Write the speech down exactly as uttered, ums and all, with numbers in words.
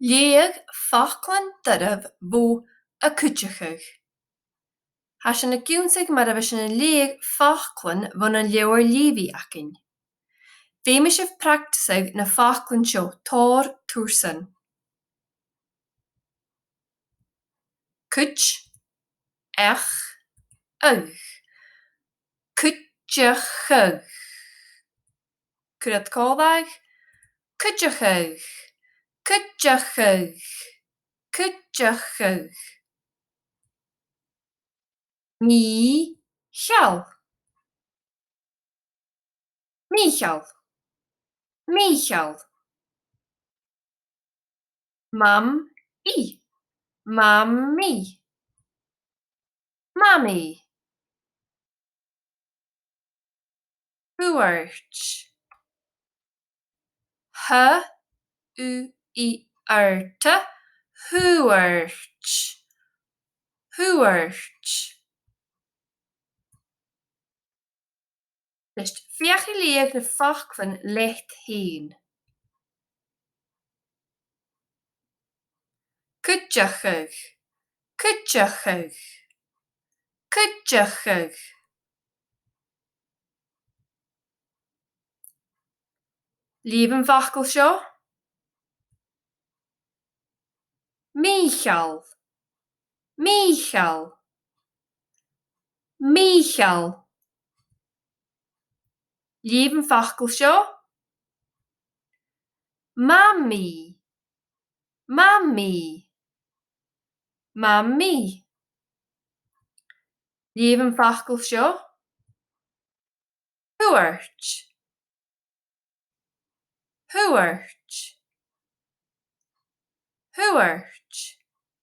Leugh faclan doirbh bho A' Cuideachadh. Tha sinn ag ionnsachadh mar a bhios sinn a' leughadh faclan bhon an leabhar leughaidh againn. Feumaidh sibh practasadh na faclan seo tòrr tursan. Cuid, each, adh. Cuideachadh. Cuir iad còmhla. Cuideachadh. Cuideachadh. Cuideachadh. Mì-cheal. Mì-cheal. Mì-cheal. Mam-i. Mam-i. Mamaidh. Thuirt. Th, u, i, r, t. Thuirt. Thuirt. Nist, feuch a leughadh na faclan leat fhèin. Cuideachadh. Cuideachadh. Cuideachadh. Leugh am facal seo. Mì-cheal. Mì-cheal. Mì-cheal. Leugh am facal seo. Mamaidh. Mamaidh. Mamaidh. Leugh am facal seo. Thuirt. Thuirt. Thuirt.